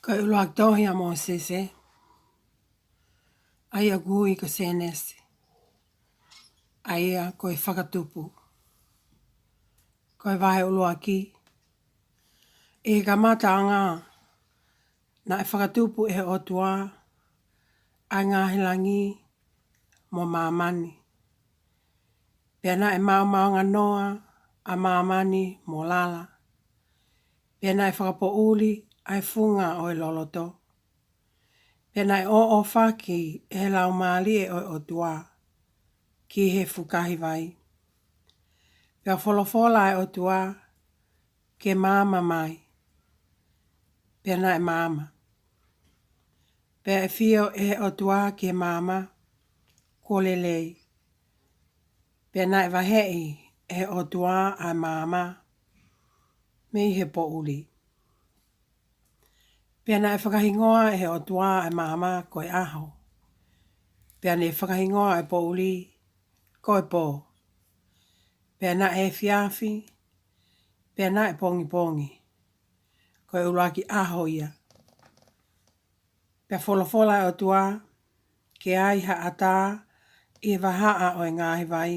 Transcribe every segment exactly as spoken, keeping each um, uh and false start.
Ko e ʻuluaki tohi ʻa Mōsese, ʻa ia ʻoku ui ko Sēnesi, ʻa ia ko e Fakatupu. Ko e vahe ʻuluaki. ʻI he kamataʻanga, naʻe fakatupu ʻe he ʻOtua ʻa e ngaahi langi mo māmani. Pea naʻe maomaonganoa ʻa māmani mo lala. Pea naʻe fakapoʻuli ʻa e funga ʻo e loloto. Pea naʻe ʻōʻōfaki ʻe he Laumālie ʻo e ʻOtua ki he fukahi vai. Pea folofola ʻa e ʻOtua, ke maama mai. Pea naʻe maama. Pea ʻafio ʻe he ʻOtua ki he maama, kuo lelei. Pea naʻe vaheʻi ʻe he ʻOtua ʻa e maama mei he poʻuli. Pea naʻe fakahingoa ʻe he ʻOtua ʻa e maama ko e ʻaho. Pea ne fakahingoa ʻa e poʻuli ko e pō. Pea naʻe efiafi, pea naʻe pongipongi, ko e ʻuluaki ʻaho ia. Pea folofola ʻa e ʻOtua, ke ai ha ʻatā ʻi he vahaʻa ʻo e ngaahi vai,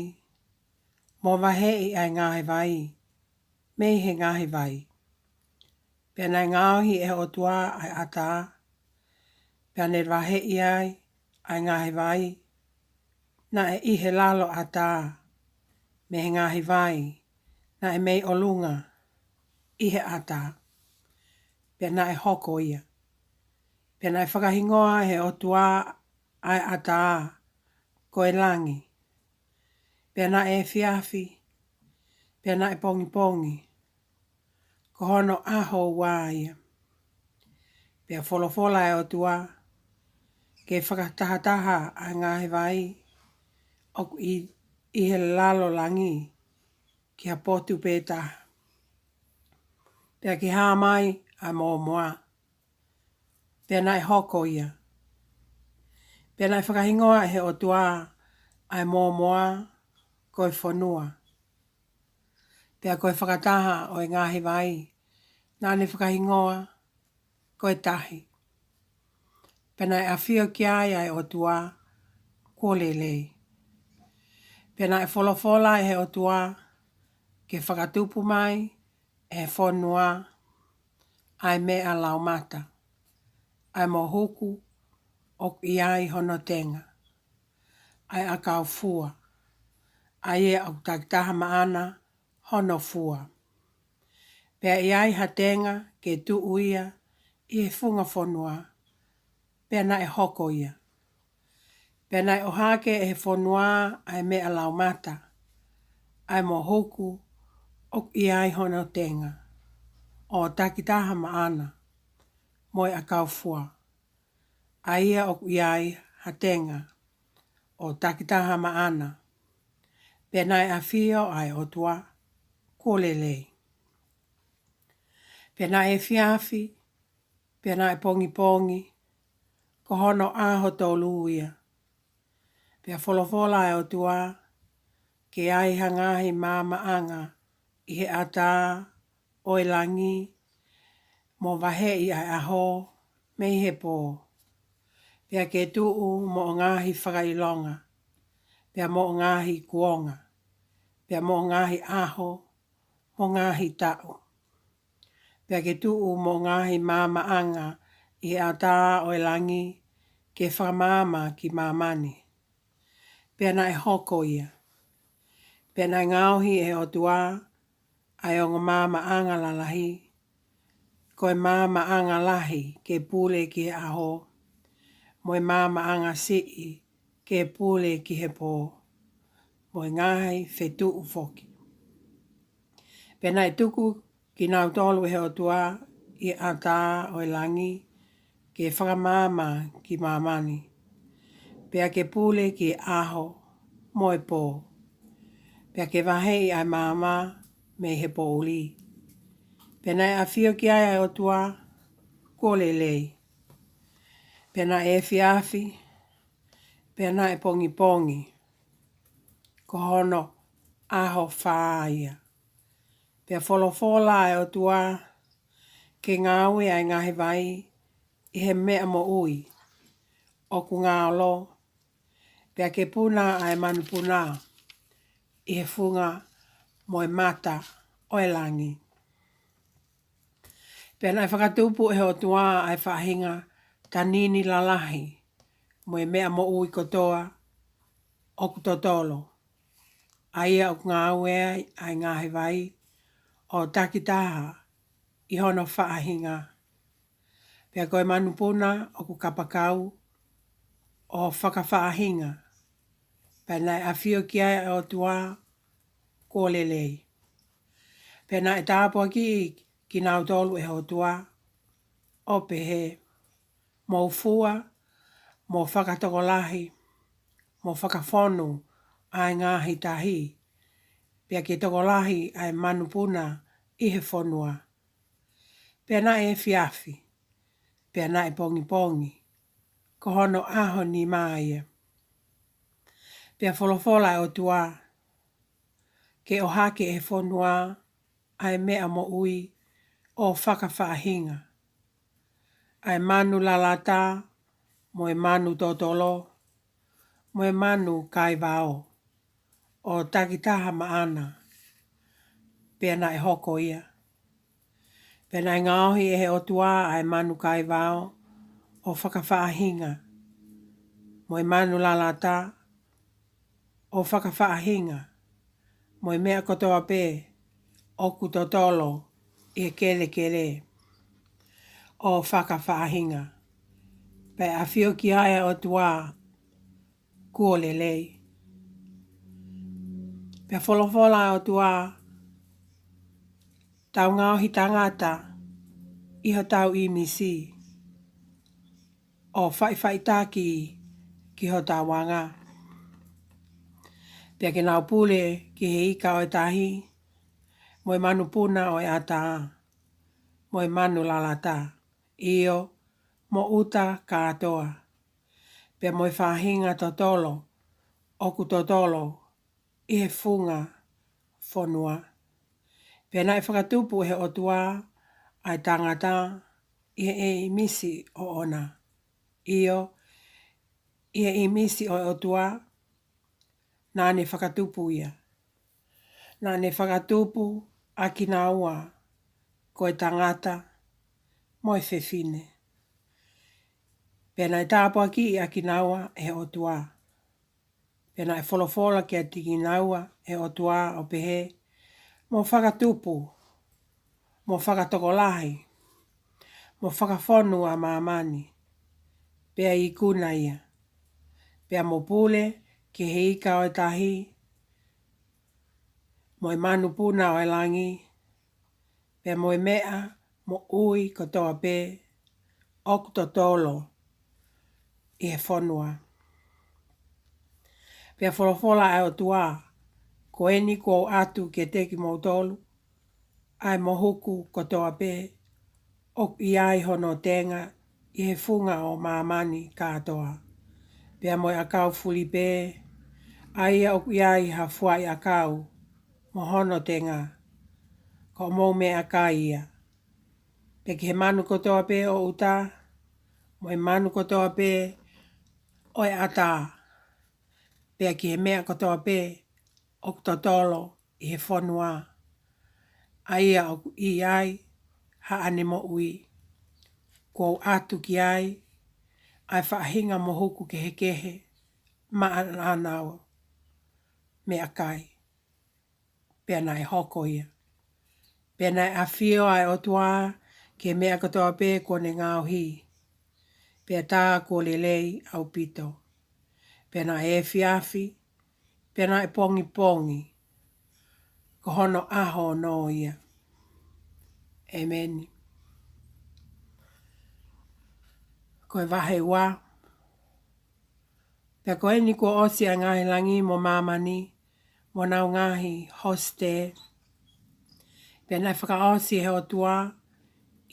mo vaheʻi ʻa e ngaahi vai mei he ngaahi vai. Pea naʻe ngaohi ʻe he ʻOtua ʻa e ʻatā, pea ne vaheʻi ai ʻa e ngaahi vai naʻe ʻi he lalo ʻatā mei he ngaahi vai naʻe mei ʻolunga ʻi he ʻatā. Pea naʻe hoko ia. Pea naʻe fakahingoa ʻe he ʻOtua ʻa e ʻatā ko e langi. Pea naʻe efiafi, pea naʻe pongipongi, ko hono ʻaho ua ia. Pea folofola ʻa e ʻOtua, ke fakatahataha ʻa e ngaahi vai ʻoku ʻi, ʻi he lalo langi ki ha potu pē taha. Pea ke hā mai ʻa e mōmoa. Pea naʻe hoko ia. Pea naʻe fakahingoa ʻe he ʻOtua ʻa e mōmoa ko e fonua. Pea ko e fakataha ʻo e ngaahi vai naʻa ne fakahingoa ko e tahi. Pea naʻe ʻafio ki ai ʻa e ʻOtua, kuo lelei. Pea naʻe folofola ʻe he ʻOtua, ke fakatupu mai ʻe he fonua ʻa e meʻa laumata, ʻa e mohuku ʻoku ʻi ai hono tenga, ʻa e ʻakau fua, ʻa ia ʻoku takitaha maʻana hono fua. Pea ʻi ai ha tenga ke tuʻu ia ʻi he funga fonua, pea naʻe hoko ia. Pea naʻe ʻohake ʻe he fonua ʻa e meʻa laumata, ʻa e mohuku ʻoku ʻi ai hono tenga, ʻo takitaha maʻana, mo e ʻakau fua, ʻa ia ʻoku ʻi ai ha tenga, ʻo takitaha maʻana. Pea naʻe ʻafio ʻa e ʻOtua, kuo lelei. Pea naʻe efiafi, pea naʻe pongipongi, ko hono ʻaho tolu ia. Pea folofola ʻa e ʻOtua, ke ai ha ngaahi maamaʻanga ʻi he ʻatā ʻo e langi, mo vaheʻi ʻa e ʻaho mei he pō. Pea ke tuʻu moʻo ngaahi fakaʻilonga, pea moʻo ngaahi kuonga, pea moʻo ngaahi ʻaho, mo ngaahi taʻu. Pea ke tuʻu moʻo ngaahi maamaʻanga ʻi he ʻatā ʻo e langi, ke fakamaama ki māmani. Pea naʻe hoko ia. Pea naʻe ngaohi ʻe he ʻOtua ʻa e ongo maamaʻanga lalahi, ko e maamaʻanga lahi ke pule ki he ʻaho, mo e maamaʻanga siʻi ke pule ki he pō, mo e ngaahi fetuʻu foki. Pea naʻe tuku kinautolu ʻe he ʻOtua ʻi he ʻatā ʻo e langi, ke fakamaama ki māmani. Pea ke pule ki he ʻaho mo e pō. Pea ke vaheʻi ʻa e maama mei he poʻuli. Pea naʻe ʻafio ki ai ʻa e ʻOtua, kuo lelei. Pea naʻe efiafi, pea naʻe pongipongi, ko hono ʻaho fā ia. Pea folofola ʻa e ʻOtua, ke ngāue ʻa e ngaahi vai ʻi he meʻa moʻui ʻoku ngaolo, pea ke puna ʻa e manupuna ʻi he funga mo e mata ʻo e langi. Pea naʻe fakatupu ʻe he ʻOtua ʻa e faʻahinga tanini lalahi mo e meʻa moʻui kotoa ʻoku totolo, ʻa ia ʻoku ngāue ai ʻa e ngaahi vai ʻo takitaha ʻi hono faʻahinga. Pea ko e manupuna ʻoku kapakau ʻo fakafaʻahinga, pea naʻe ʻafio ki ai ʻa e ʻOtua kuo lelei. Pea naʻe tāpuakiʻi kinautolu ʻe he ʻOtua ʻo pehē, Mou fua, mou fakatokolahi, mou fakafonu ʻa e ngaahi tahi, pea ke tokolahi ʻa e manupuna ʻi he fonua. Pea naʻe efiafi, pea naʻe pongipongi, ko hono ʻaho nima ia. Pea folofola ʻa e ʻOtua, Ke ʻohake ʻe he fonua ʻa e meʻa moʻui ʻo fakafaʻahinga, ʻa e manu lalata, mo e manu totolo, mo e manu kaivao, ʻo takitaha maʻana. Pea naʻe hoko ia. Pea naʻe ngaohi ʻe he ʻOtua ʻa e manu kaivao ʻo fakafaʻahinga, mo e manu lalata ʻo fakafaʻahinga, mo e meʻa kotoa pē ʻoku totolo ʻi he kelekele ʻo fakafaʻahinga. Pea ʻafio ki ai ʻa e ʻOtua kuo lelei. Pea folofola ʻa e ʻOtua, Tau ngaohi tangata ʻi hotau ʻīmisi, ʻo faʻifaʻitaki ki hotau anga. Pea ke nau pule ki he ika ʻo e tahi, mo e manupuna ʻo e ʻatā, mo e manu lalata, ʻio, mo ʻuta kātoa, pea mo e faʻahinga totolo ʻoku totolo ʻi he funga fonua. Pea naʻe fakatupu ʻe he ʻOtua ʻa e tangata ʻi he ʻīmisi ʻoʻona. ʻIo, ʻi he ʻīmisi ʻo e ʻOtua naʻa ne fakatupu ia. Naʻa ne fakatupu ʻa kinaua ko e tangata mo e fefine. Pea naʻe tāpuakiʻi ʻa kinaua ʻe he ʻOtua. Pea naʻe folofola kiate kinaua ʻe he ʻOtua ʻo pehē, Mou fakatupu, mou fakatokolahi, mou fakafonu ʻa māmani, pea ikuna ia. Pea mou pule ki he ika ʻo e tahi, mo e manupuna ʻo e langi, pea mo e meʻa moʻui kotoa pē ʻoku totolo ʻi he fonua. Pea folofola ʻa e ʻOtua, Ko eni kuo u ʻatu kiate kimoutolu ʻa e mohuku kotoa pē ʻoku ʻi ai hono tenga ʻi he funga ʻo māmani kātoa, pea mo e ʻakau fulipē, ʻa ia ʻoku ʻi ai ha fuaʻi ʻakau mo hono tenga, ko hoʻomou meʻakai ia. Pea ki he manu kotoa pē ʻo ʻuta, mo e manu kotoa pē ʻo e ʻatā, pea ki he meʻa kotoa pē ʻoku totolo ʻi he fonua, ʻa ia ʻoku ʻi ai haʻane moʻui, kuo u ʻatu ki ai ʻa e faʻahinga mohuku kehekehe maʻana ʻo meʻakai. Pea naʻe hoko ia. Pea naʻe ʻafio ʻa e ʻOtua ki he meʻa kotoa pē kuo ne ngaohi, pea tā kuo lelei ʻaupito. Pea naʻe efiafi, pea naʻe pongipongi, ko hono ʻaho ono ia. ʻEmeni. Ko e vahe ua. Pea ko eni kuo ʻosi ʻa e ngaahi langi mo māmani, mo honau ngaahi hosite. Pea naʻe fakaʻosi ʻe he ʻOtua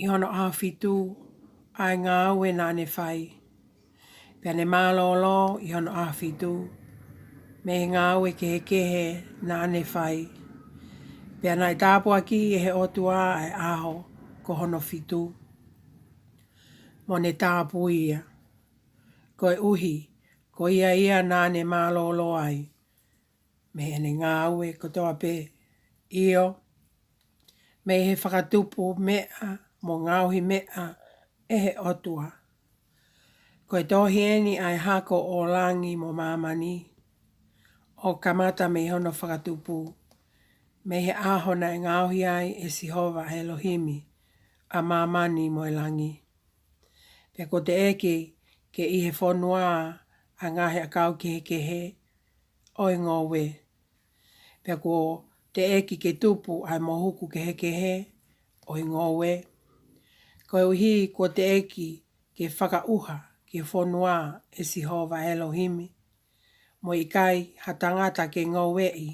ʻi hono ʻaho fitu ʻa e ngāue naʻa ne fai. Pea ne mālōlō ʻi hono ʻaho fitu mei he ngāue kehekehe naʻa ne fai. Pea naʻe tāpuakiʻi ʻe he ʻOtua ʻa e ʻaho ko hono fitu. mo ne tāpui ia. Koeʻuhi, ko ia ia naʻa ne mālōlō ai mei heʻene ngāue kotoa pē, ʻio, mei he fakatupu meʻa mo ngaohi meʻa ʻe he ʻOtua. Ko e tohi eni ʻa e hako ʻo langi mo māmani, ʻo kamata mei hono fakatupu, mei he ʻaho naʻe ngaohi ai ʻe Sihova ʻElohimi ʻa māmani mo e langi. Pea kuo teʻeki ke ʻi he fonua ʻa e ngaahi ʻakau kehekehe ʻo e ngoue. Pea kuo teʻeki ke tupu ʻa e mohuku kehekehe ʻo e ngoue. Koeʻuhi kuo teʻeki ke fakaʻuha ki he fonua ʻe Sihova ʻElohimi, mo e ʻikai ha tangata ke ngoueʻi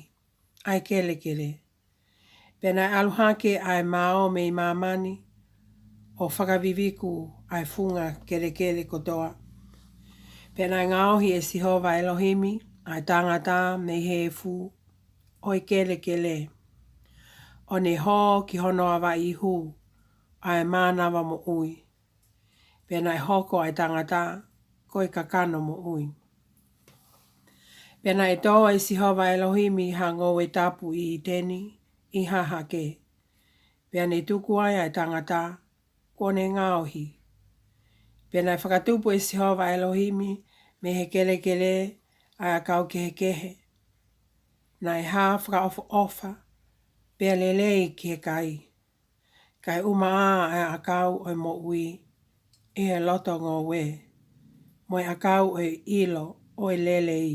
ʻa e kelekele. Pea naʻe ʻalu hake ʻa e mao mei māmani, ʻo fakaviviku ʻa e funga kelekele kotoa. Pea naʻe ngaohi ʻe Sihova ʻElohimi ʻa e tangata mei he efu ʻo e kelekele, ʻo ne hō ki hono avaʻi ihu ʻa e mānava moʻui. Pea naʻe hoko ʻa e tangata ko e kakano moʻui. Pea naʻe tō ʻe Sihova ʻElohimi ha ngoue tapu ʻi ʻIteni ʻi hahake. Pea ne tuku ai ʻa e tangata kuo ne ngaohi. Pea naʻe fakatupu ʻe Sihova ʻElohimi mei he kelekele ʻa e ʻakau kehekehe. Naʻe hā fakaʻofoʻofa, pea lelei ki he kai. Kae ʻumaʻā ʻa e ʻakau ʻo e moʻui ʻi he loto ngoue, mo e ʻakau ʻo e ʻilo ʻo e lelei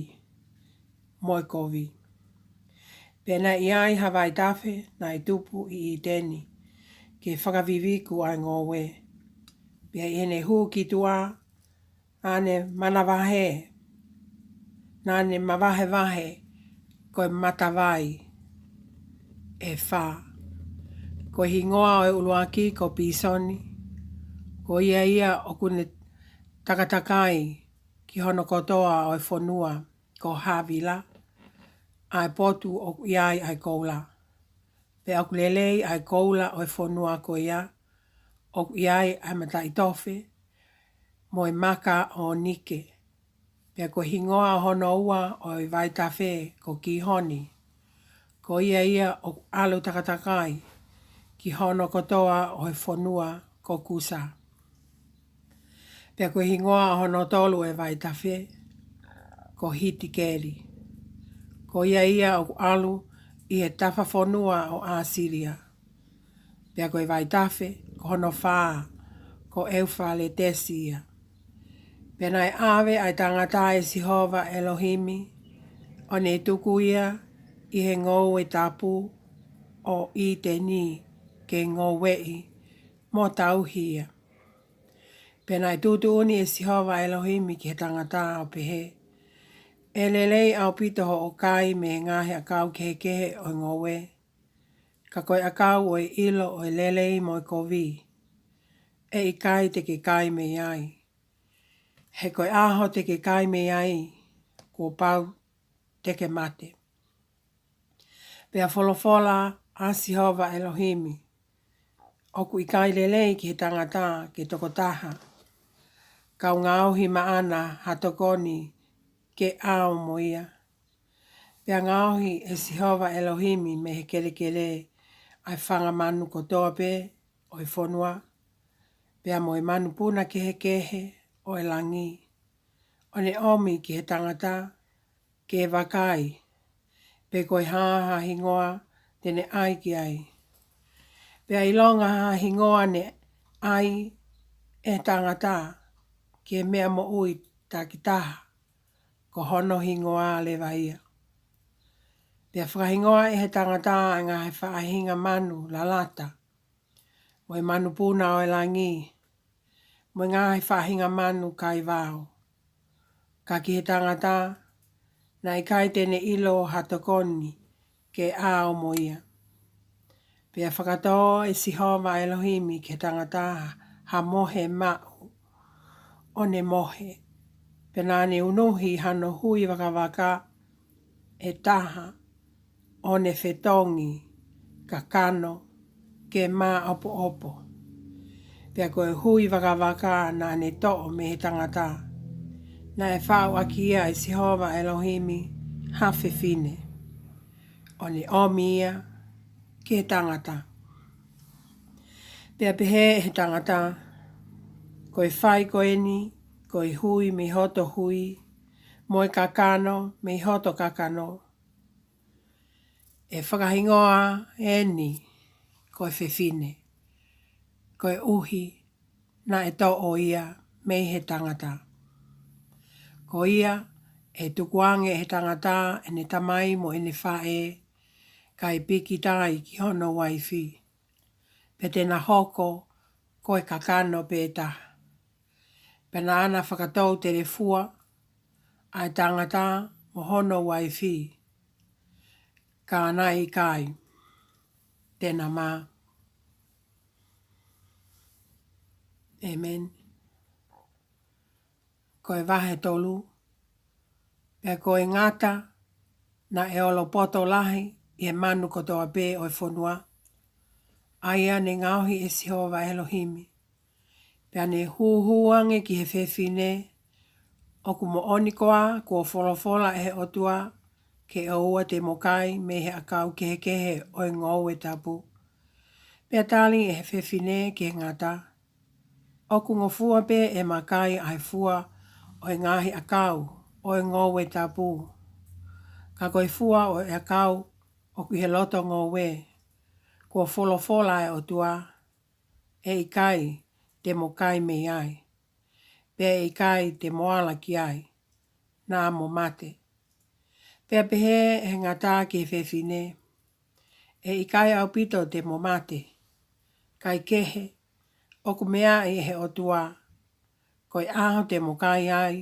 mo e kovi. Pea naʻe ʻi ai ha vaitafe naʻe tupu ʻi ʻIteni, ke fakaviviku ʻa e ngoue. Pea ʻi heʻene hū ki tuʻa, naʻa ne manavahē, naʻa ne mavahevahe ko e matavai ʻe fā. Ko e hingoa ʻo e ʻuluaki ko Pisoni, ko ia ia ʻoku ne takatakai ki hono kotoa ʻo e fonua ko Havila, ʻa e potu ʻoku ʻi ai ʻa e koula. Pea ʻoku lelei ʻa e koula ʻo e fonua ko ia, ʻoku ʻi ai ʻa e mataʻitofe mo e maka ʻōnike. Pea ko e hingoa hono ua ʻo e vaitafe ko Kihoni, ko ia ia ʻoku ʻalu takatakai ki hono kotoa ʻo e fonua ko Kusa. Pea ko e hingoa hono tolu ʻo e vaitafe ko Hitikeli, ko ia ia ʻoku ʻalu ʻi he tafa fonua ʻo ʻAsilia. Pea ko e vaitafe ko hono fā ko ʻEufaletesi ia. Pea naʻe ʻave ʻa e tangata ʻe Sihova ʻElohimi, ʻo ne tuku ia ʻi he ngoue tapu ʻo ʻIteni ke ngoueʻi mo tauhi ia. Pea naʻe tuʻutuʻuni ʻe Sihova ʻElohimi ki he tangata ʻo pehē, ʻE lelei ʻaupito hoʻo kai mei he ngaahi ʻakau kehekehe ʻo e ngoue, ka ko e ʻakau ʻo e ʻilo ʻo e lelei mo e kovi, ʻe ʻikai te ke kai mei ai. He ko e ʻaho te ke kai mei ai, kuo pau te ke mate. Pea folofola ʻa Sihova ʻElohimi, ʻOku ʻikai lelei ki he tangata ke tokotaha, kau ngaohi maʻana ha tokoni ke ʻao mo ia. Pea ngaohi ʻe Sihova ʻElohimi mei he kelekele ʻa e fanga manu kotoa pē ʻo e fonua, pea mo e manupuna kehekehe ʻo e langi, ʻo ne ʻomi ki he tangata ke vakai pe ko e hā ha hingoa te ne ʻai ki ai. Pea ʻilonga ha hingoa ne ʻai ʻe he tangata ki he meʻa moʻui takitaha, ko hono hingoa leva ia. Pea fakahingoa ʻe he tangata ʻa e ngaahi faʻahinga manu lalata, mo e manupuna ʻo e langi, mo e ngaahi faʻahinga manu kaivao. Ka ki he tangata, naʻe ʻikai te ne ʻilo ha tokoni ke ʻao mo ia. Pea fakatō ʻe Sihova ʻElohimi ki he tangata ha mohe maʻu, ʻo ne mohe. Pea naʻa ne unuhi hano hui vakavaka ʻe taha, ʻo ne fetongi, kakano, ke māʻopoʻopo. Pea ko e hui vakavaka naʻa ne toʻo mei he tangata, naʻe faʻu ʻaki ia ʻe Sihova ʻElohimi ha fefine, ʻo ne ʻomi ia ki he tangata. Pea pehē ʻe he tangata, Ko e fai ko eni, ko e hui mei hoto hui, mo e kakano mei hoto kakano, ʻe fakahingoa eni ko e fefine, koeʻuhi naʻe toʻo ia mei he tangata. Ko ia, ʻe tukuange ʻe he tangata ʻene tamai mo ʻene faʻē, kae pīkitai ki hono uaifi, pea te na hoko ko e kakano pē taha. Pea naʻa na fakatou telefua ʻa e tangata mo hono uaifi, ka naʻe ʻikai te na mā. ʻĒmeni. Ko e vahe tolu. Pea ko e ngata naʻe olopoto lahi ʻi he manu kotoa pē ʻo e fonua, ʻa ia ne ngaohi ʻe Sihova ʻElohimi. Pea ne hūhū ange ki he fefine, ʻOku moʻoni koā kuo folofola ʻe he ʻOtua ke ʻoua te mo kai mei he ʻakau kehekehe ʻo e ngoue tapu? Pea tali ʻe he fefine ki he ngata, ʻOku ngofua pē ʻema kai ʻa e fua ʻo e ngaahi ʻakau ʻo e ngoue tapu. Ka ko e fua ʻo e ʻakau ʻoku ʻi he loto ngoue, kuo folofola ʻa e ʻOtua, ʻE ʻikai te mo kai mei ai, pea ʻe ʻikai te mo ala ki ai, naʻa mo mate. Pea pehē ʻe he ngata ki he fefine, ʻE ʻikai ʻaupito te mo mate, kae kehe, ʻoku meaʻi ʻe he ʻOtua, ko e ʻaho te mo kai ai,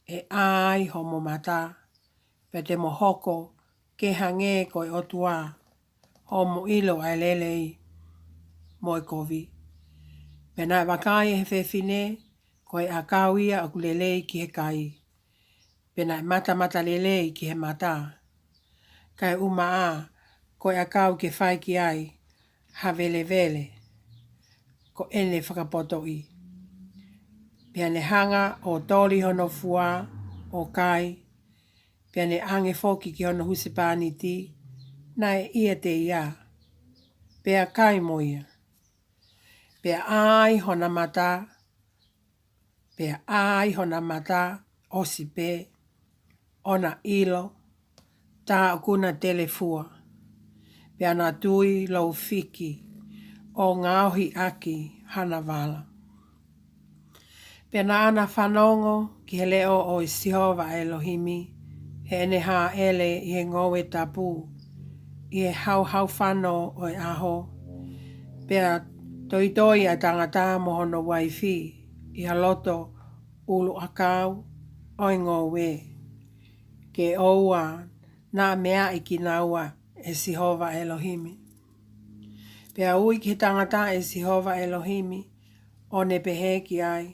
ʻe ʻā ai homo mata, pea te mo hoko ke hangē ko e ʻOtua, hoʻomo ʻilo ʻa e lelei mo e kovi. Pea naʻe vakai ʻe he fefine, ko e ʻakau ia ʻoku lelei ki he kai, pea naʻe matamata lelei ki he mata. Kae ʻumaʻā, ko e ʻakau ke fai ki ai ha velevele, ko ʻene fakapotoʻi. Pea ne hanga ʻo toli hono fua ʻo kai, pea ne ʻange foki ki hono husepāniti naʻe ʻiate ia, pea kai mo ia. Pea ʻā ai hona mata, pea ʻā ai hona mata ʻosi pē, ʻo na ʻilo, tā ʻoku na telefua, pea na tui lou fiki, ʻo ngaohi ʻaki hana vala. Pea naʻa na fanongo ki he leʻo ʻo Sihova ʻElohimi, heʻene hāʻele ʻi he ngoue tapu, ʻi he hauhaufano ʻo e ʻaho. Pea toitoi ʻa e tangata mo hono uaifi ʻi ha loto ʻuluʻakau ʻo e ngoue, ke ʻoua naʻa meaʻi kinaua ʻe Sihova ʻElohimi. Pea ui ki he tangata ʻe Sihova ʻElohimi, ʻo ne pehē ki ai,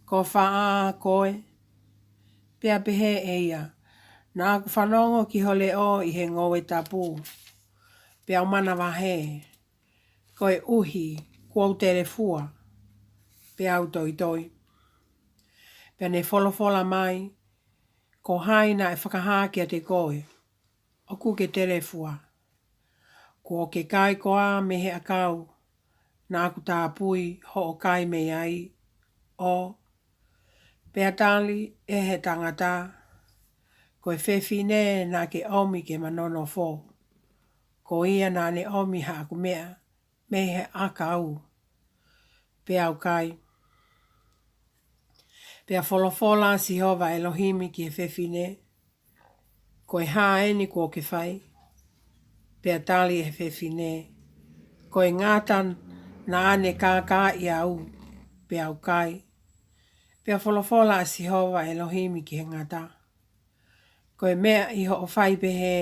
Ko fē koe? Pea pehē ʻe ia, Naʻa ku fanongo ki ho leʻo ʻi he ngoue tapu, pea u manavahē, koeʻuhi kuo u telefua, pea u toitoi. Pea ne folofola mai, Ko hai naʻe fakahā kiate koe ʻoku ke telefua? Kuo ke kai koā mei he ʻakau naʻa ku tāpui hoʻo kai mei ai? ʻO pea tali ʻe he tangata, Ko e fefine naʻa ke ʻomi ke ma nonofo, ko ia naʻa ne ʻomi haʻaku meʻa mei he ʻakau, pea u kai. Pea folofola Sihova ʻElohimi ki he fefine, Ko e hā eni kuo ke fai? Pea tali ʻe he fefine, Ko e ngata naʻa ne kākaaʻi au, pea u kai. Pea folofola ʻa Sihova ʻElohimi ki he ngata, Ko e meʻa ʻi hoʻo fai pehē,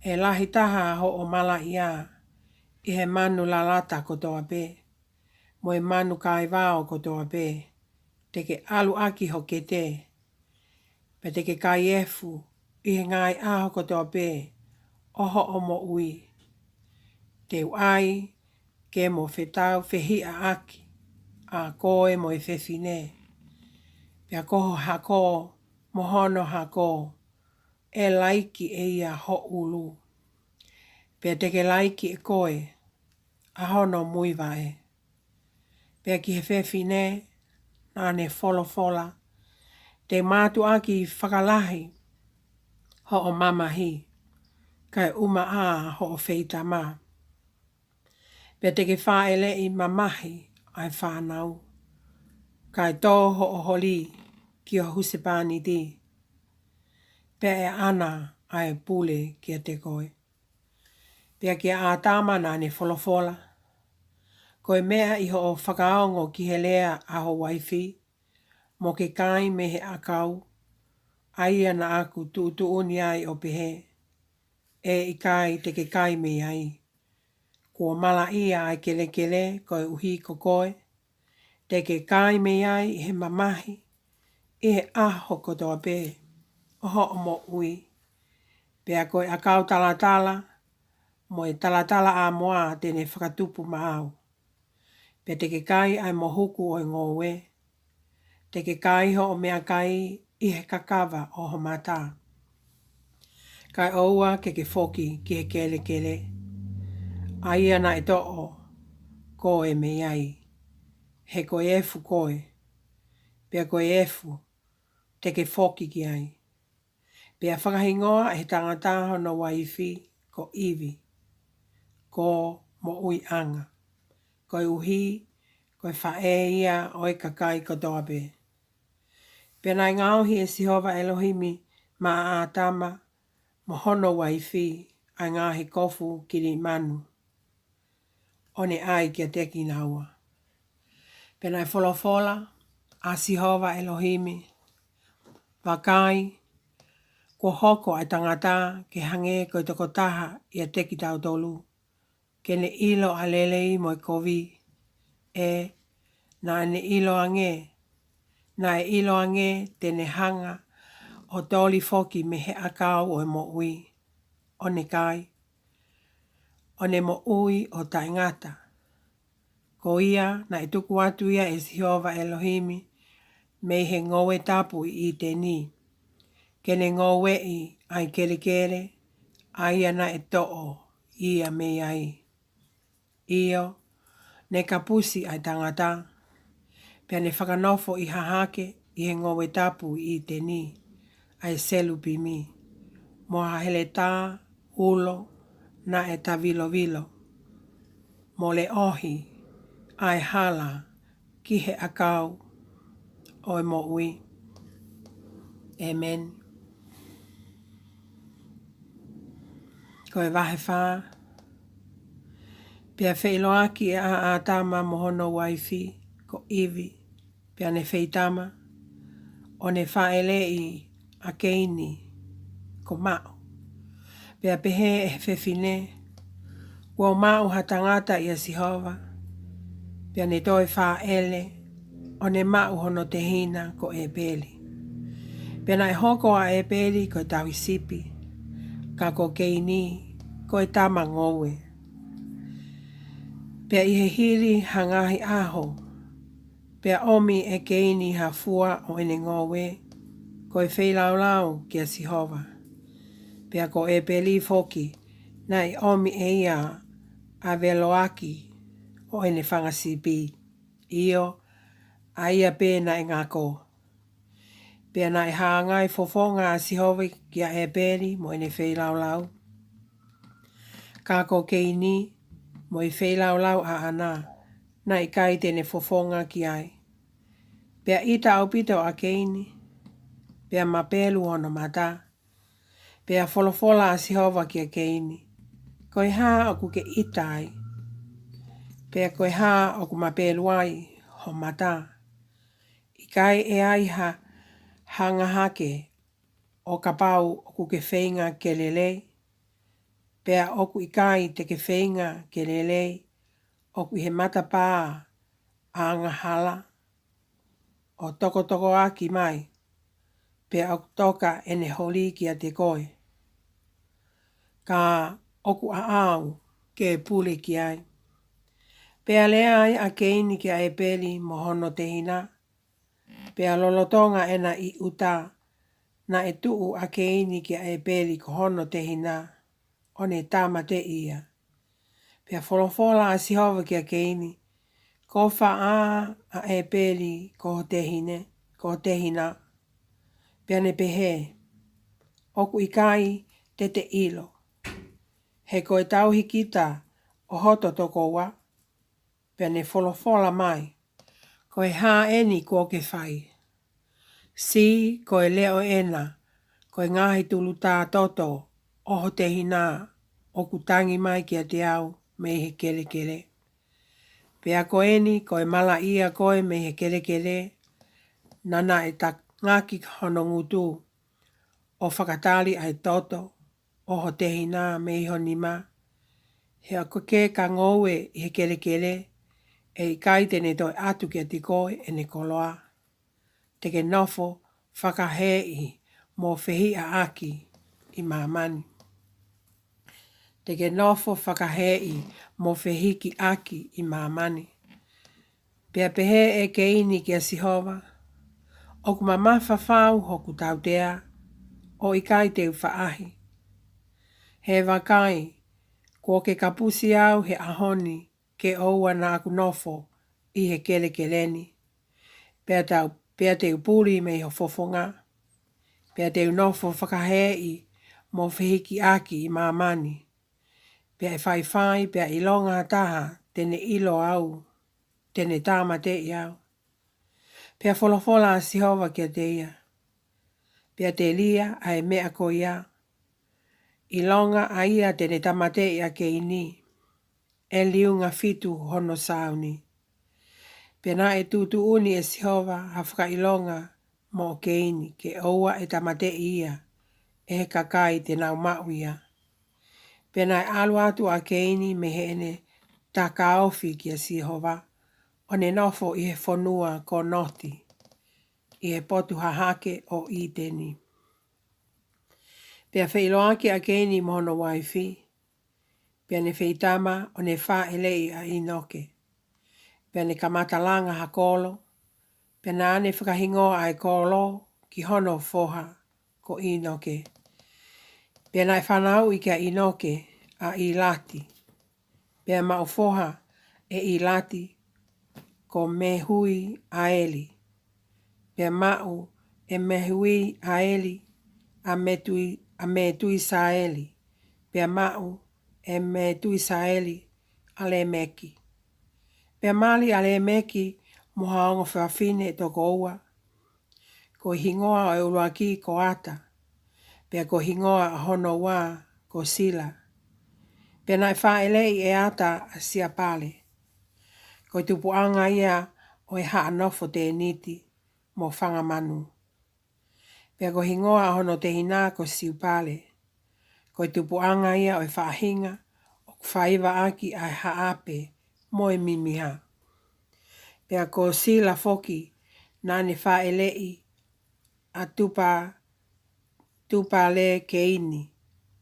ʻe lahi taha hoʻo malaʻia ʻi he manu lalata kotoa pē, mo e manu kaivao kotoa pē te ke ʻalu ʻaki ho kete, pea te ke kai efu ʻi he ngaahi ʻaho kotoa pē ʻo hoʻo moʻui. Te u ʻai ke mo fetaufehiʻaʻaki ʻa koe mo e fefine, pea ko ho hako mo hono hako, ʻe laiki ʻe ia ho ʻulu, pea te ke laiki ʻe koe ʻa hono muivaʻe. Pea ki he fefine naʻa ne folofola, Te u mātuʻaki fakalahi hoʻo mamahi, kae ʻumaʻā hoʻo feitama. Pea te ke fāʻeleʻi mamahi ʻa e fānau, kae tō hoʻo holi ki ho husepāniti, pea ʻe ʻaʻana ʻa e pule kiate koe. Pea kia ʻĀtama naʻa ne folofola, Ko e meʻa ʻi hoʻo fakaongo ki he lea ʻa ho uaifi, mo ke kai mei he ʻakau, ʻa ia naʻa ku tuʻutuʻuni ai ʻo pehē, ʻE ʻikai te ke kai mei ai. Kuo malaʻia ʻa e kelekele koeʻuhi ko koe, te ke kai mei ai ʻi he mamahi ʻi he ʻaho kotoa pē ʻo hoʻo moʻui. Pea ko e ʻakau talatala mo e talatalaʻāmoa te ne fakatupu maʻau. Pea te ke kai ʻa e mohuku ʻo e ngoue, te ke kai hoʻo meʻakai ʻi he kakava ʻo ho mata. Kae ʻoua ke ke foki ki he kelekele, ʻa ia naʻe toʻo koe mei ai, he ko e efu koe, pea ko e efu te ke foki ki ai. Pea fakahingoa ʻe he tangata hono uaifi ko ʻIvi, ko Moʻuiʻanga, koeʻuhi ko e faʻē ia ʻo e kakai kotoa pē. Pea naʻe ngaohi ʻe Sihova ʻElohimi maʻa ʻĀtama mo hono uaifi ʻa e ngaahi kofu kilimanu, ʻo ne ʻai kiate kinaua. Pea naʻe folofola ʻa Sihova ʻElohimi, Vakai, kuo hoko ʻa e tangata ke hangē ko e tokotaha ʻiate kitautolu, ke ne ʻilo ʻa e lelei mo e kovi. ʻE, naʻa ne ʻilo ange, naʻe ʻilo ange te ne hanga ʻo toli foki mei he ʻakau ʻo e moʻui, ʻo ne kai, ʻo ne moʻui ʻo taʻengata. Ko ia naʻe tuku atu ia ʻe Sihova ʻElohimi mei he ngoue tapu ʻi ʻĪteni, ke ne ngoueʻi ʻa e kelekele, ʻa ia naʻe toʻo ia mei ai. ʻIo, ne kapusi ʻa e tangata, pea ne fakanofo ʻi hahake ʻi he ngoue tapu ʻi ʻĪteni ʻa e selupimi, mo ha heletā ulo naʻe tavilovilo, mo leʻohi ʻa e hala ki he ʻakau ʻo e moʻui. ʻĒmeni. Ko e vahe fā. Pea feʻiloaki ʻa ʻĀtama mo hono uaifi ko ʻIvi, pea ne feitama, ʻo ne fāʻeleʻi ʻa Keini ko Maʻu. Pea pehē ʻe he fefine, Kuo maʻu ha tangata ʻia Sihova. Pea ne toe fāʻele, ʻo ne maʻu hono tehina ko ʻĒpeli. Pea naʻe hoko ʻa ʻĒpeli ko e tauhi sipi, ka ko Keini ko e tama ngoue. Pea ʻi he hili ha ngaahi ʻaho, pea ʻomi ʻe Keini ha fua ʻo ʻene ngoue, ko e feilaulau kia Sihova. Pea ko ʻĒpeli foki, naʻe ʻomi ʻe ia ʻa veloaki ʻo ʻene fanga sipi, ʻio, ʻa ia pē naʻe ngako. Pea naʻe hāngai fofonga ʻa Sihova kia ʻĒpeli mo ʻene feilaulau. Ka ko Keini mo e feilaulau ʻaʻana, naʻe ʻikai te ne fofonga ki ai. Pea ʻita ʻaupito ʻa Keini, pea mapelu hono mata. Pea folofola ʻa Sihova kia Keini, Ko e hā ʻoku ke ʻita ai? Pea ko e hā ʻoku mapelu ai ho mata? ʻIkai ʻe ai ha hanga hake ʻo kapau ʻoku ke feinga ke lelei? Pea ʻoku ʻikai te ke feinga ke lelei, ʻoku ʻi he matapā ʻa angahala, ʻo tokotokoaki mai, pea ʻoku toka ʻene holi kiate koe, ka ʻoku ʻaʻau ke pule ki ai. Pea lea ai ʻa Keini kia ʻĒpeli mo hono tehina. Pea lolotonga ʻena ʻi ʻuta, naʻe tuʻu ʻa Keini kia ʻĒpeli ko hono tehina, ʻo ne tāmateʻi ia. Pea folofola ʻa Sihova kia Keini, Ko fē ʻa ʻĒpeli ko ho tehine, ko ho tehina? Pea ne pehē, ʻOku ʻikai te te ʻilo, he ko e tauhi kita ʻo hoto tokoua. Pea ne folofola mai, Ko e hā ʻeni kuo ke fai? Sī, ko e leʻo ʻena, ko e ngaahi tulutā toto ʻo ho tehina ʻoku tangi mai kiate au mei he kelekele. Pea ko eni, ko e malaʻia koe mei he kelekele, naʻa naʻe tangaki hono ngutu, ʻo fakatali ʻa e toto ʻo ho tehina mei ho nima. He ʻoku ke ka ngoue ʻi he kelekele, ʻe ʻikai te ne toe ʻatu kiate koe ʻene koloa. Te ke nofo fakaheeʻi mo fehiʻaʻaki ʻi māmani. Te ke nofo fakaheeʻi mo fehikiʻaki ʻi māmani. Pea pehē ʻe Keini kia Sihova, ʻOku mamafa fau hoku tautea, ʻo ʻikai te u faʻahi. He vakai, kuo ke kapusi au he ʻaho ni ke ʻoua naʻa ku nofo ʻi he kelekele ni. Pea tau, pea te u puli mei ho fofonga. Pea te u nofo fakaheeʻi mo fehikiʻaki ʻi māmani. Pea ʻe faifai, pea ʻilonga ha taha te ne ʻilo au, te ne tāmateʻi au. Pea folofola ʻa Sihova kiate ia, Pea te lia ʻa e meʻa ko ia, ʻilonga ʻa ia te ne tāmateʻi ʻa Keini, ʻe liunga fitu hono sāuni. Pea naʻe tuʻutuʻuni ʻe Sihova ha fakaʻilonga moʻo Keini, ke ʻoua ʻe tāmateʻi ia ʻe he kakai te nau maʻu ia. Pea naʻe ʻalu atu ʻa Keini mei heʻene takaofi kia Sihova, ʻo ne nofo ʻi he fonua ko Noti, ʻi he potu hahake ʻo ʻĪteni. Pea feʻiloaki ʻa Keini mo hono uaifi, pea ne feitama ʻo ne fāʻeleʻi ʻa ʻĪnoke. Pea ne kamata langa ha kolo, pea naʻa ne fakahingoa ʻa e kolo ki hono foha ko ʻĪnoke. Pea naʻe fanauʻi kia ʻĪnoke ʻa ʻIlati. Pea maʻu foha ʻe ʻIlati ko Mehuiaeli. Pea maʻu ʻe Mehuiaeli ʻa Metui-, ʻa Metuisaeli. Pea maʻu ʻe Metuisaeli ʻa Lēmeki. Pea mali ʻa Lēmeki mo ha ongo fefine ʻe toko ua. Ko e hingoa ʻo e ʻuluaki ko Ata, pea ko e hingoa ʻo hono ua ko Sila. Pea naʻe fāʻeleʻi ʻe Ata ʻa Siapale. Ko e tupuʻanga ia ʻo e haʻa nofo tēniti mo fanga manu. Pea ko e hingoa ʻo hono tehina ko Siupale. Ko e tupuʻanga ia ʻo e faʻahinga ʻoku faiva ʻaki ʻa e haʻape mo e mimiha. Pea ko Sila foki naʻa ne fāʻeleʻi ʻa Tupa-, Tupale-Keini,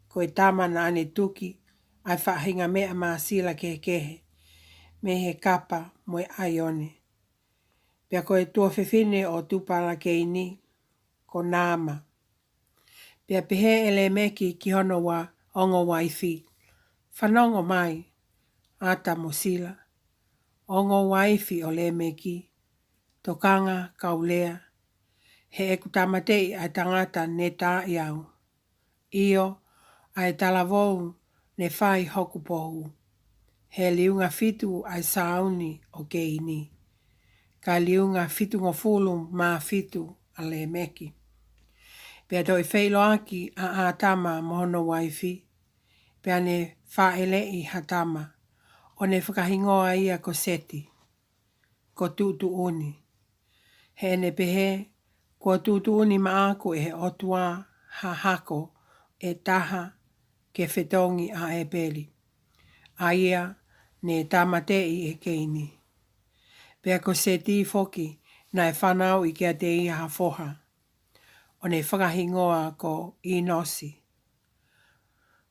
ko e tama naʻa ne tuki ʻa e faʻahinga meʻa māsila kehekehe mei he kapa mo e ʻaione. Pea ko e tuofefine ʻo Tupale-Keini ko Naama. Pea pehē ʻe Lēmeki ki hono ua-, ongo uaifi, Fanongo mai, Ata mo Sila, ongo uaifi ʻo Lēmeki, tokanga kau lea, he ʻeku tāmateʻi ʻa e tangata ne taaʻi au. ʻIo, ʻa e talavou ne fai hoku pou. He liunga fitu ʻa e sāuni ʻo Keini, ka liunga fitungofulu mā fitu ʻa Lēmeki. Pea toki feʻiloaki ʻa ʻAtama mo hono uaifi, pea ne fāʻeleʻi ha tama, ʻo ne fakahingoa ia ko Seti, ko tuʻutuʻuni. Heʻene pehē, Kuo tuʻutuʻuni maʻaku ʻe he ʻOtua ha hako ʻe taha ke fetongi ʻa ʻĒpeli, ʻa ia ne tāmateʻi ʻe Keini. Pea ko Seti foki naʻe fanauʻi kiate ia ha foha, ʻo ne fakahingoa ko ʻĪnosi.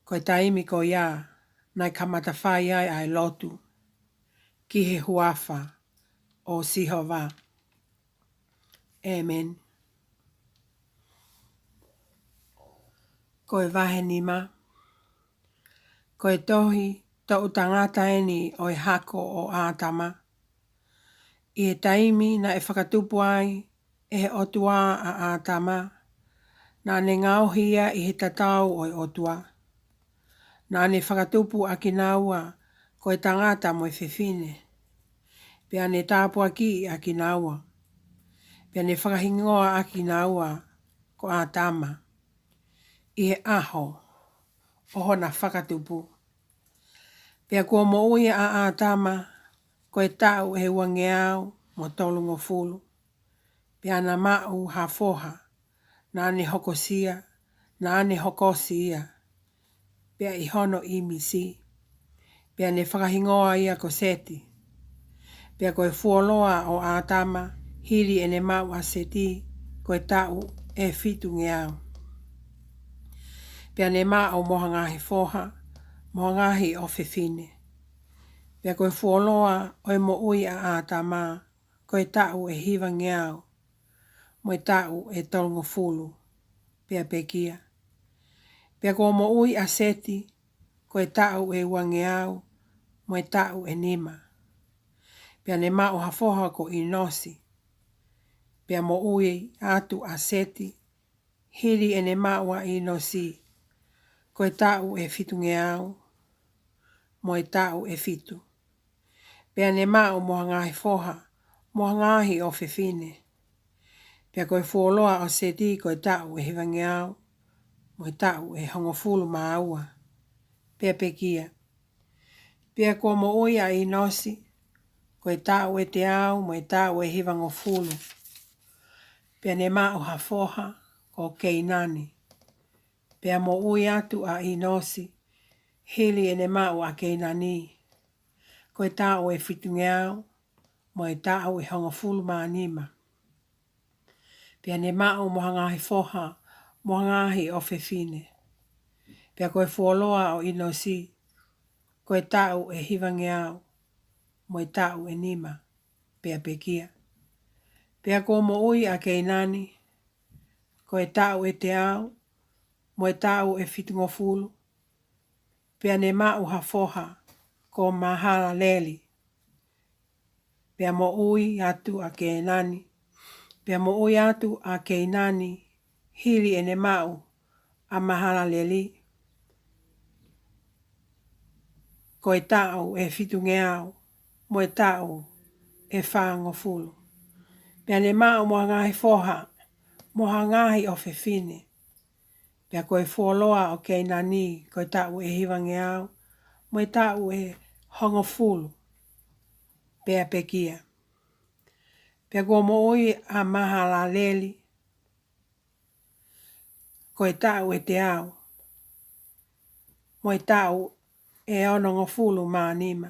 Ko e taimi ko ia naʻe kamata fai ai ʻa e lotu. ki he huafa ʻo Sihova. ʻĒmeni. Ko e vahe nima. Ko e tohi toʻu tangata eni ʻo e hako ʻo ʻĀtama. ʻI he taimi naʻe fakatupu ai ʻe he ʻOtua ʻa ʻĀtama, naʻa ne ngaohi ia ʻi he tatau ʻo e ʻOtua. Naʻa ne fakatupu ʻa kinaua ko e tangata mo e fefine. Pea ne tāpuakiʻi ʻa kinaua. Pea ne fakahingoa ʻa kinaua ko ʻĀtama ʻi he ʻaho ʻo hona fakatupu. Pea kuo moʻui ʻa ʻĀtama ko e taʻu ʻe uangeau mo tolungofulu. Pea na maʻu ha foha, naʻa ne hokosia, naʻa ne hokosi ia, pea ʻi hono ʻīmisi. Pea ne fakahingoa ia ko Seti. Pea ko e fuoloa ʻo ʻĀtama, hili ʻene maʻu ʻa Seti, ko e taʻu ʻe fitungeau. Pea ne maʻu mo ha ngaahi foha, mo ha ngaahi ʻofefine. Pea ko e fuoloa ʻo e moʻui ʻa ʻĀtama, ko e taʻu ʻe hivangeau, mo e taʻu ʻe tolungofulu, pea pekia. Pea kuo moʻui ʻa Seti, ko e taʻu ʻe uangeau, mo e taʻu ʻe nima. Pea ne maʻu ha foha ko ʻĪnosi. Pea moʻui atu ʻa Seti, hili ʻene maʻu ʻa ʻĪnosi, ko e taʻu ʻe fitungeau, mo e taʻu ʻe fitu. Pea ne maʻu mo ha ngaahi foha, mo ha ngaahi ʻofefine. Pea ko e fuoloa ʻo Seti ko e taʻu ʻe hivangeau, mo e taʻu ʻe hongofulu mā ua, pea pekia. Pea kuo moʻui ʻa ʻĪnosi, ko e taʻu ʻe teau, mo e taʻu ʻe hivangofulu. Pea ne maʻu ha foha, ko Keinani. Pea moʻui atu ʻa ʻĪnosi, hili ʻene maʻu ʻa Keinani, ko e taʻu ʻe fitungeau, mo e taʻu ʻe hongofulu mā nima. Pea ne maʻu mo ha ngaahi foha, mo ha ngaahi ʻofefine. Pea ko e fuoloa ʻo ʻĪnosi, ko e taʻu ʻe hivangeau, mo e taʻu ʻe nima, pea pekia. Pea kuo moʻui ʻa Keinani, ko e taʻu ʻe teau, mo e taʻu ʻe fitungofulu. Pea ne maʻu ha foha, ko Mahalaleli. Pea moʻui atu ʻa Keinani. Pea moʻui atu ʻa Keinani, hili ʻene maʻu ʻa Mahalaleli, ko e taʻu ʻe fitungeau, mo e taʻu ʻe fāngofulu. Pea ne maʻu mo ha ngaahi foha, mo ha ngaahi ʻofefine. Pea ko e fuoloa ʻo Keinani, ko e taʻu ʻe hivangeau, mo e taʻu ʻe hongofulu, pea pekia. Pea kuo moʻui ʻa Mahalaleli, ko e taʻu ʻe teau, mo e taʻu ʻe onongofulu mā nima.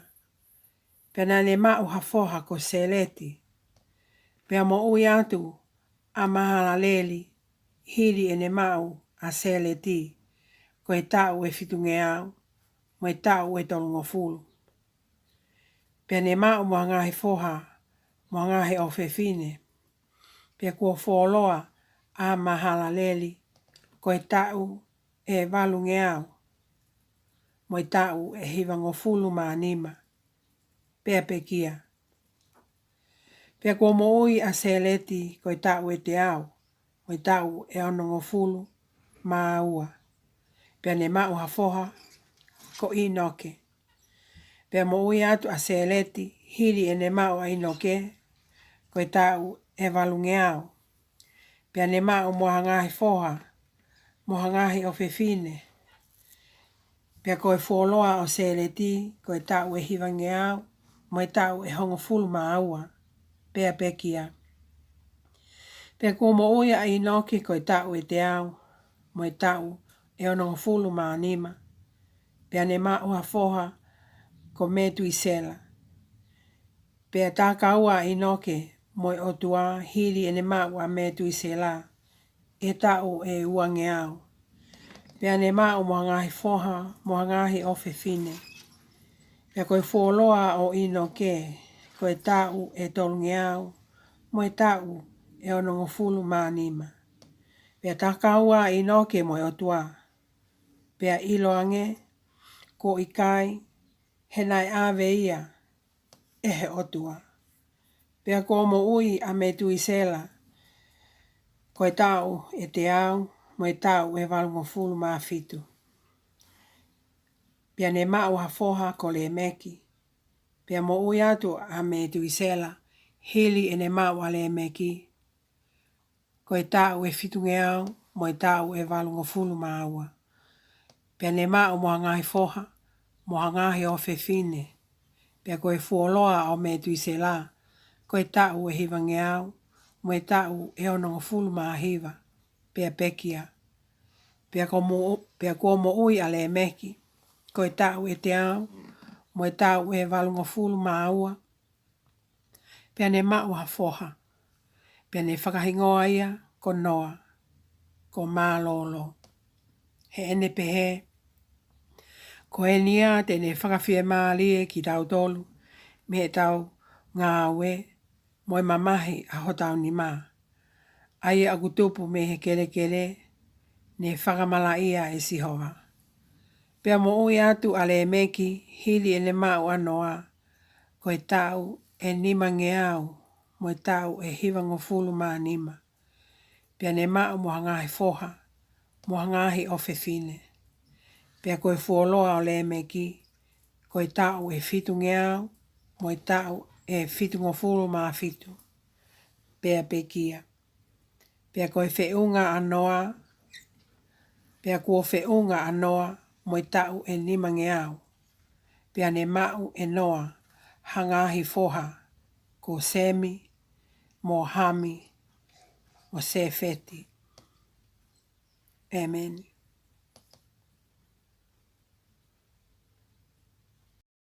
Pea naʻa ne maʻu ha foha ko Seleti. Pea moʻui atu ʻa Mahalaleli, hili ʻene maʻu ʻa Seleti, ko e taʻu ʻe fitungeau, mo e taʻu ʻe tolungofulu. Pea ne maʻu mo ha ngaahi foha, mo ha ngaahi ʻofefine. Pea kuo fuoloa ʻa Mahalaleli, ko e taʻu ʻe valungeau, mo e taʻu ʻe hivangofulu mā nima, pea pekia. Pea kuo moʻui ʻa Seleti, ko e taʻu ʻe teau, mo e taʻu ʻe onongofulu mā ua. Pea ne maʻu ha foha, ko ʻĪnoke. Pea moʻui atu ʻa Seleti, hili ʻene maʻu ʻa ʻĪnoke, ko e taʻu ʻe valungeau. Pea ne maʻu mo ha ngaahi foha, mo ha ngaahi ʻofefine. Pea ko e fuoloa ʻo Seleti, ko e taʻu ʻe hivangeau, mo e taʻu ʻe hongofulu mā ua, pea pekia. Pea kuo moʻui ʻa ʻĪnoke, ko e taʻu ʻe teau, mo e taʻu ʻe onongofulu mā nima. Pea ne maʻu ha foha, ko Metuisela. Pea takaua ʻa ʻĪnoke mo e ʻOtua, hili ʻene maʻu ʻa Metuisela, ʻi he taʻu ʻe uangeau. Pea ne maʻu mo ha ngaahi foha, mo ha ngaahi ʻofefine. Pea ko e fuoloa ʻo ʻĪnoke, ko e taʻu ʻe tolungeau mo e taʻu ʻe onongofulu mā nima. Pea takaua ʻa ʻĪnoke mo e ʻOtua, pea ʻiloange kuo ʻikai, he naʻe ʻave ia ʻe he ʻOtua. Pea kuo moʻui ʻa Metuisela, ko e taʻu ʻe teau mo e taʻu ʻe valungofulu mā fitu. Pea ne maʻu ha foha ko Lēmeki. Pea moʻui atu ʻa Metuisela hili ʻene maʻu ʻa Lēmeki, ko e taʻu ʻe fitungeau mo e taʻu ʻe valungofulu mā ua. Pea ne maʻu mo ha ngaahi foha mo ha ngaahi ʻofefine. Pea ko e fuoloa ʻo Metuisela, ko e taʻu ʻe hivangeau mo e taʻu ʻe onongofulu mā hiva, pea pekia. Pea ko mo-, pea kuo moʻui ʻa Lēmeki, ko e taʻu ʻe teau mo e taʻu ʻe valungofulu mā ua. Pea ne maʻu ha foha. Pea ne fakahingoa ia ko Noa, ko Mālōlō. Heʻene pehē, ko eni ia te ne fakafiemālie kitautolu mei heʻetau ngāue mo e mamahi ʻa hotau nima, ʻa ia ʻoku tupu mei he kelekele ne fakamalaʻia ʻe Sihova. Pea moʻui atu ʻa Lēmeki hili ʻene maʻu ʻa Noa, ko e taʻu ʻe nimangeau mo e taʻu ʻe hivangofulu mā nima. Pea ne maʻu mo ha ngaahi foha mo ha ngaahi ʻofefine. Pea ko e fuoloa ʻo Lēmeki, ko e taʻu ʻe fitungeau mo e taʻu ʻe fitungofulu mā fitu, pea pekia. Pea ko e feʻunga ʻa Noa, pea kuo feʻunga ʻa Noa mo e taʻu ʻe nimangeau. Pea ne maʻu ʻe Noa ha ngaahi foha, ko Semi mo Hami mo Sēfeti. ʻĒmeni.